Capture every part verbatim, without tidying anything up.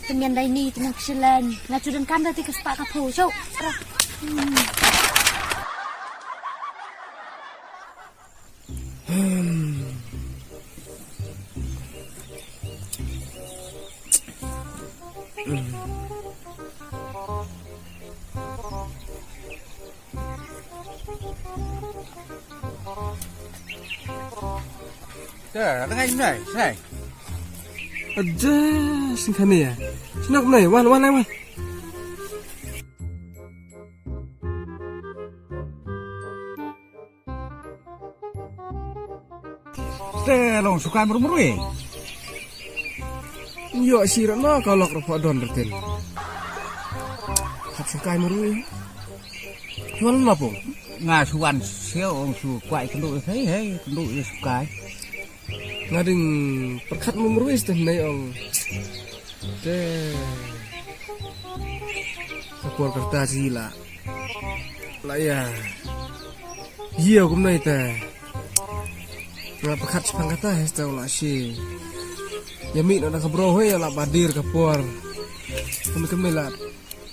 Tymmen dei ni, tymmen kshilen. Nga ju donkam da te ka spah ka phew, shu. Ra. Te, tengah ni, ni. Ada, sengkane ya. Sini aku ni, wan, wan, wan. Te long sukai marui marui. Yo si rano ka lok rapo don retin. Hap sukai marui. Suan na pung. Nga suan sio ong su kwai kendu hei hei kendu sukai. Nga ding perkat marui setengah ong. Te. Ka por kata si la. La ya. Ïa kumno ita. Nga pakat sepang kata hesta la shi. Ya mi na ka bro hoi ya la badir ka por. Kami kami la.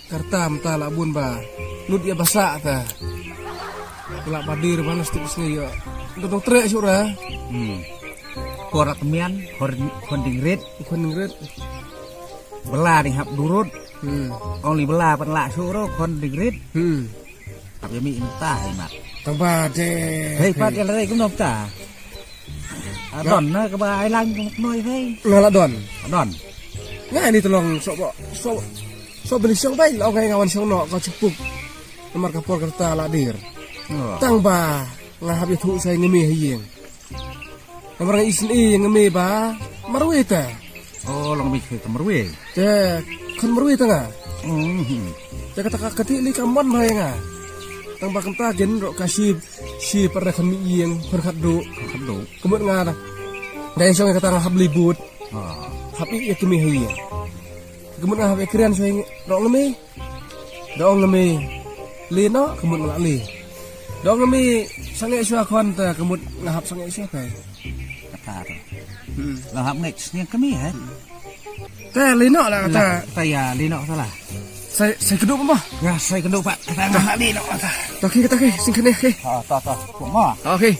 Karta mta la bun ba. Lut ya basa ta. La badir ba na stik sngi ya. Dong trek sura. Hmm. Por at mian, por kon ding rit. Kon ding rit. Bela ding hap durut. Hmm. Only bela pan la suro kon ding rit. Hmm. Hap ya mi inta hai mat. Tang ba de. Hei pat ya lari kumno ta. Adon na ka ba ai lang kumno hei. Nga la don. Adon. Nga ni tolong sok sok sok beli sok bai la ngai ngawan sok no ka cepuk. Namar ka por kerta la dir. Oh. Tang ba nga hap ya thu sai ngemi hayeng. Namar nga isin i ngemi ba marwe ta. Oh, long mi ka marwe. Te kan marwe ta nga. Hmm. Te kata ka kati li ka mon ba nga. Tang ba kanta gen ro ka shi shi per kan mi ing per khat do. Khat do. Kemut nga da. Dai song kata nga hap libut. Ah. Hap i ya kemi hayeng. Kemut nga hap ya krian song ro ngemi. Dong ngemi lino kemut nga li. Dong ngemi sange sua kon ta kemut nga hap sange sua kai. Kata tu. Hmm. Lah hap ngek sniang kemi hai. Te lino lah kata. Lah, kata ya lino kata lah. Sai sai keduk mo. Ya sai keduk pak. Kata nga lino kata. Toki kata ki sing kene ki. Ha ta ta. Mo. Toki.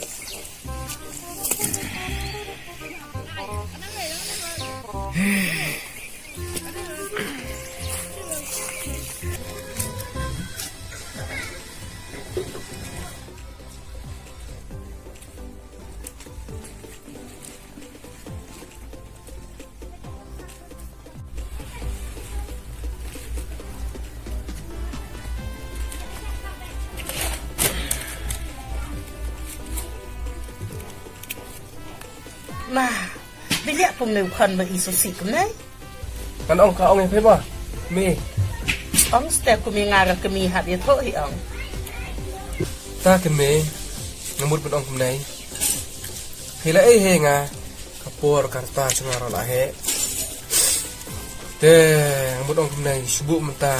Ma, bilia pum ne u khon ba i so si kum nai. Kan ong ka ong e phe ba. Me. Ong ste kum i nga ra kemi hap ye tho hi ong. Ta kemi ngamut ban ong kum nai. Hei la ei hei nga ka por karta chunga ra la he. Te ngamut ong kum nai subu mynta.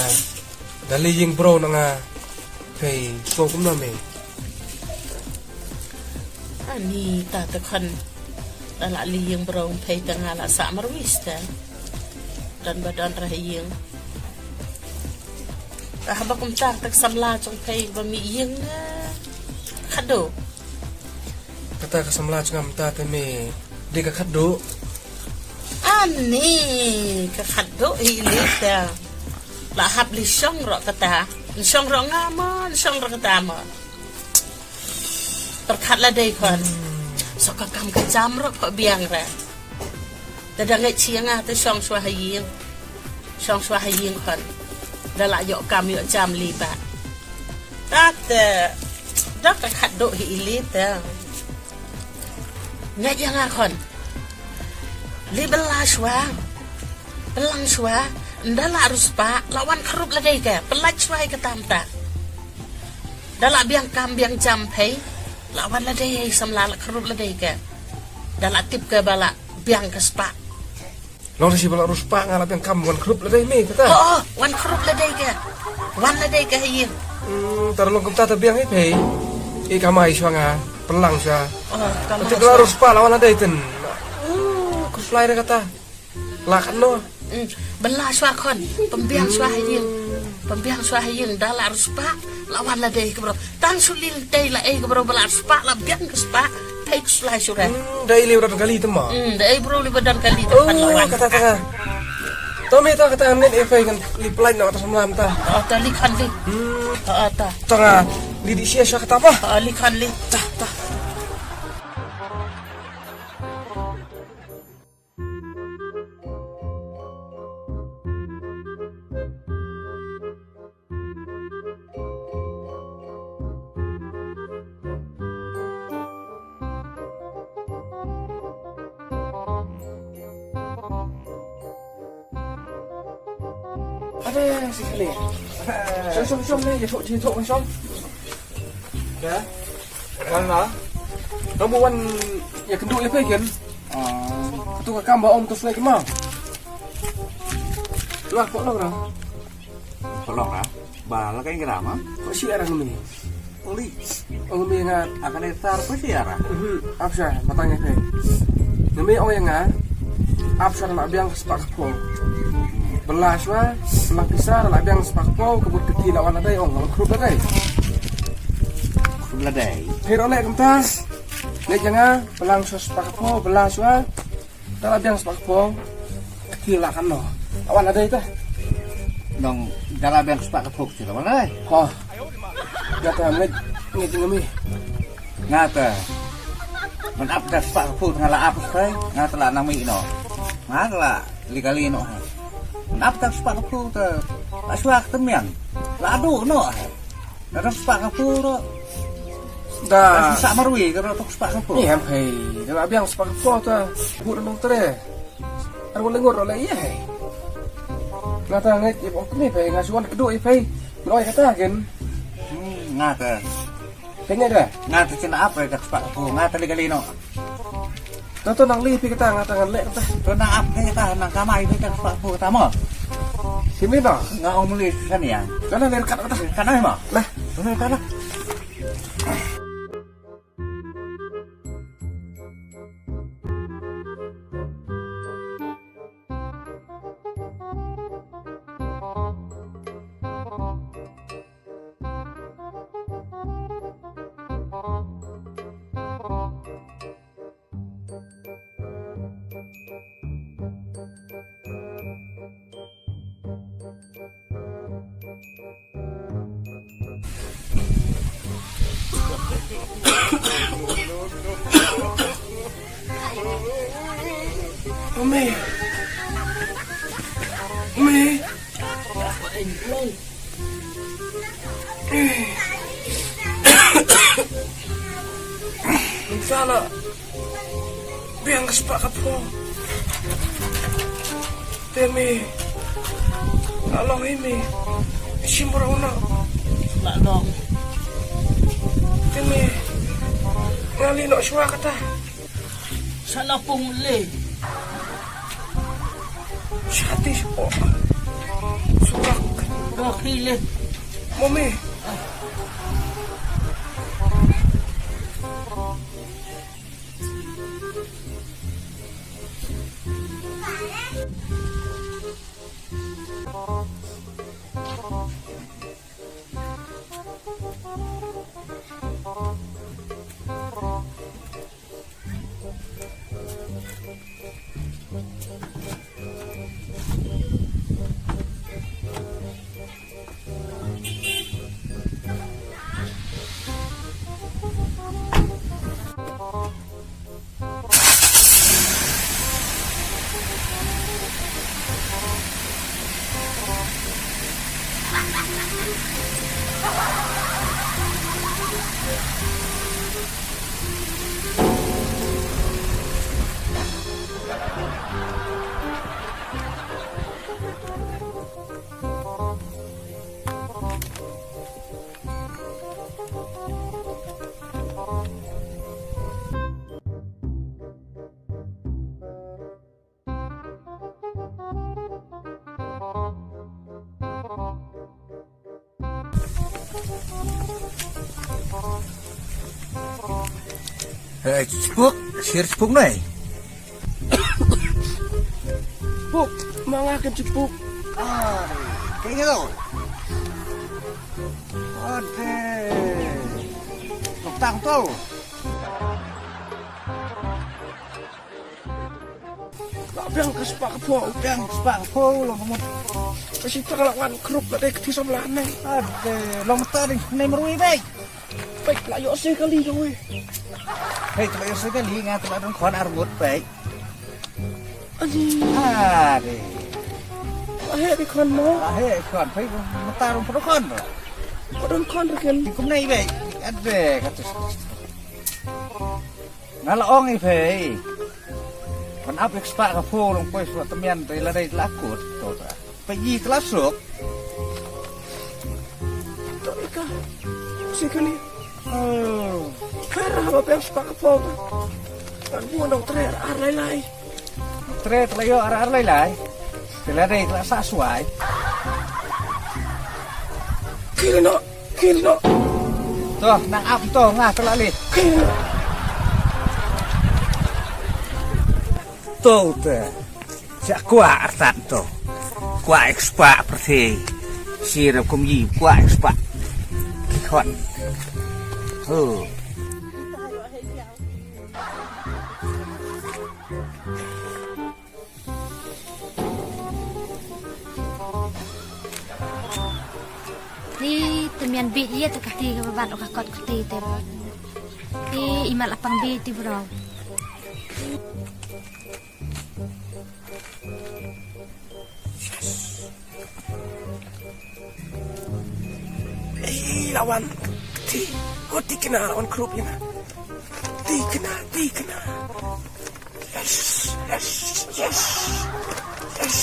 Da li ying bro na nga. Hei so kum na me. Ani ta ta khan. Da la li ying bro phei ta nga la sa marwis ta. Don ba don ra ying. Ka haba kumta tak samla chong phei ba mi ying na. Khado. Kata ka samla chong am ta te me de ka khado. Ani ka khado hi li ta. La hap li shong ro kata. Shong ro nga ma, shong ro kata ma. Perkhat la dei khon. So ka kam ka jam ro ko biang ra. Te da ngeit chi nga te shong shwa ha ïing. Shong shwa ha ïing khon. Da la ïoh kam ïoh jam li ba. Ta te da ka khat do hi ili te. Ngeit ïa nga khon. Li bela shwa. Pelang shwa. Nda la ruspah la wan khrup la dei ke. Pelait shwa ka tam ta. Da la biang kam biang jam phei. La wan la dei samla la khrup la dei ke. Da la tip ke ba la biang ka spah. Long sa shi ba la ruspah nga la biang kam wan khrup la dei me kata. Oh, oh, wan khrup la dei ke. Wan la dei ke hayin. Hmm, tar long kumta ta biang hi phei. I kamai shwa nga, pelang shwa. Oh, kamai. Tip la ruspah la wan la dei ten. Uh, khuslai re kata. La kan no. Hmm. Bylla shuwa khun, pynbiang shuwa ha ïing. Pynbiang shuwa ha ïing, da la riewspah, la wan la dei ka bro. Tang shu lynti la ei ka bro, ba la riewspah, la biang ka spah. Peit shuwa shuwa. Hmm, da ei lei ba don kali te mo. Hmm, da ei bro lei ba don kali te. Oh, khun la wan. Kata, kata. To me to kata, ngan ei phi ngan leit pynlait noh ta samla mynta. Oh, ta leit khun leit. Hmm. Oh, ta. To nga leit dih sha shuwa kata mo. Oh, leit khun leit. Ta, ta. Ade, si kali. Shong, shong, shong, ni, ïathuh, ïathuh, shong. Da. Wan la. Nang buh wan ïakynduh ïa phi ken. Ah, tu ka kam ba ong tu slek ma. Lah, kok long ra. Kok long ra. Ba la ka ing ra ma. Kok shi ara ngami. Uli. Ong mi nga. Akan tar kok shi ara. Mhm. Ap sha, batang ïa phi. Ngami ong ïa nga. Ap sha la biang spah ka phew. Bylla shuwa, bylla pisa la biang spah ka phew, ka bud ka kti la wan la dei ong, la krup la dei. Krup la dei. Phi ruh leh kumta. Leh jong nga, bylla shuwa spah ka phew, bylla shuwa. Da la biang spah ka phew, ka kti la kan noh. La wan la dei te. Nong, da la biang spah ka phew, ka kti la wan la dei. Ko. Kata ngeit, ngeit ngami. Nga te. Ngan ap da spah ka phew te nga la ap te, nga te la nang mih noh. Nga te la leit kali noh hai. Ngan ap da spah ka phew te la shuwa ka tymmen. La duh noh hai. Da dang spah ka phew te. Da. Da sa marwei ka dang spah ka phew. Ni ham hai. Da la biang spah ka phew te. Buh nang tre. Ar wala ngur wala ïa hai. Nga te ngeit ïa phi, nga shu wan kduh ïa phi. Nga ong kata ken. Hmm, nga te. Pynïaid da. Nga te chin ap da spah ka phew, nga te leit kali noh. To to nang leit phi kata, nga te ngan leh kata. To nang ap phi kata, nang kamai phi da spah ka phew kata mo. Shim noh. Nga ong muli sani ïa. Kane leh kat kata. Kat noh mo. Lah. To nang kat lah. Mami. Mami. Mynta la biang ka spah ka phew. Te me, la long hi me. Shim bro na. La long. Te me, nga leit noh shuwa kata. Sa la pung le. Shati shuwa. Surak. Rak hi le. Mami. Eh, chipuk, sir chipuk nai. Chipuk. Ba nga ka jipuk. Ah, kaei nga to. Ade. Tok tang to. La biang ka spah ka phew, biang ka spah ka phew, long ka mut. Ka shi tak la wan krup la dei ka thi samla ne. Ade, long mynta dei, ne marwei bek. Peit, la ïoh se kali ka wei. Peit, la ïoh se kali, nga te la don khon ar ngut, peit. Ani. Ade. La heh di khon mo. La heh khon, peit, mynta ruh peit khon. Peit khon ruh kin. Di kumne beit. Ade, katus. Nga la ong ïa phi. Ban ap ïa ka spah ka phew long poi shuwa tymmen te la dei la kut to ta. Peit ïa ka la suk. To ika. Si kali. Oh. Kara ba pem spah ka phew. Kan bu nong tre ar lai lai. Tre te la ïoh ar ar lai lai. Te la dei te la sa suai. Kiri no. Kir no. To, nang ap to, nga to la leh. Kir no. To te. Sa kwah artat to. Kwah expert pyrthei. Sirap kum yi, kwah expert. Khon. Ho. Te tymmen bit ïa te ka kti kaba bat ka kot kti te. Te i mat la pang bit te bro. Ei, la wan. Ti, oh, ti kena la wan krup ïa nga. Ti kena, ti kena. Yes, yes, yes. Yes.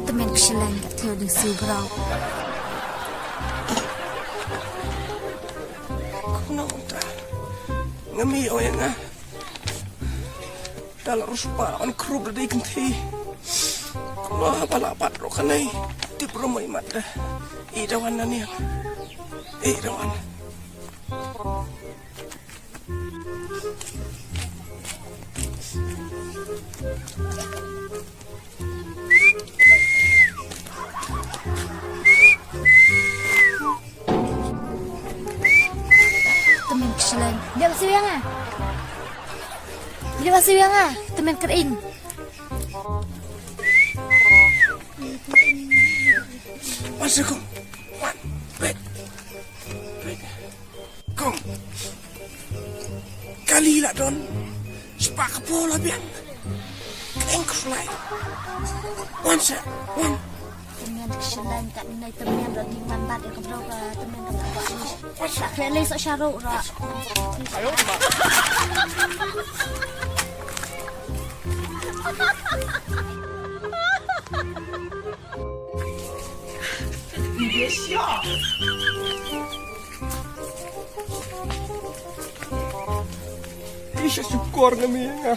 Tymmen ka shylleng ka thiaw ding siew bro. Kumno ta? Nga mih ïa nga. Da la ruh spah on krup da dei kynthei. Kumno ba la bat ruh kane. Tip ruh mo i mat da. I da wan na niang. I da wan. Tymmen ka shylleng. Dia ba siew ïa nga. Dia ba siew ïa nga. Tymmen ka ring. Wan sha kum. Wan. Wait. Wait. Kong. Kali la don. Spah ka phew la biang. Eng khuslai. Wan sha, wan. Tymmen ka shylleng katne tymmen ruh dei man bat ïa ka bro ka tymmen ka bro. Wan sha. Ka pele sok sharu ruh. Isha, shukor nga mi nga.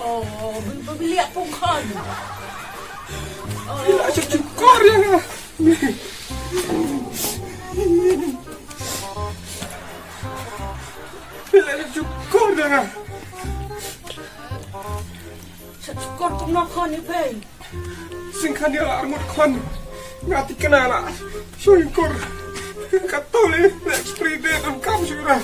Oh, beli apa kan? Ila shukor ïa nga. Ila shukor ïa nga. Shukor kumno khon ïa phi. Sing khan ïa la arngut khon. Nga thikna la. Shukor. Ka tole next three day dam kam shura.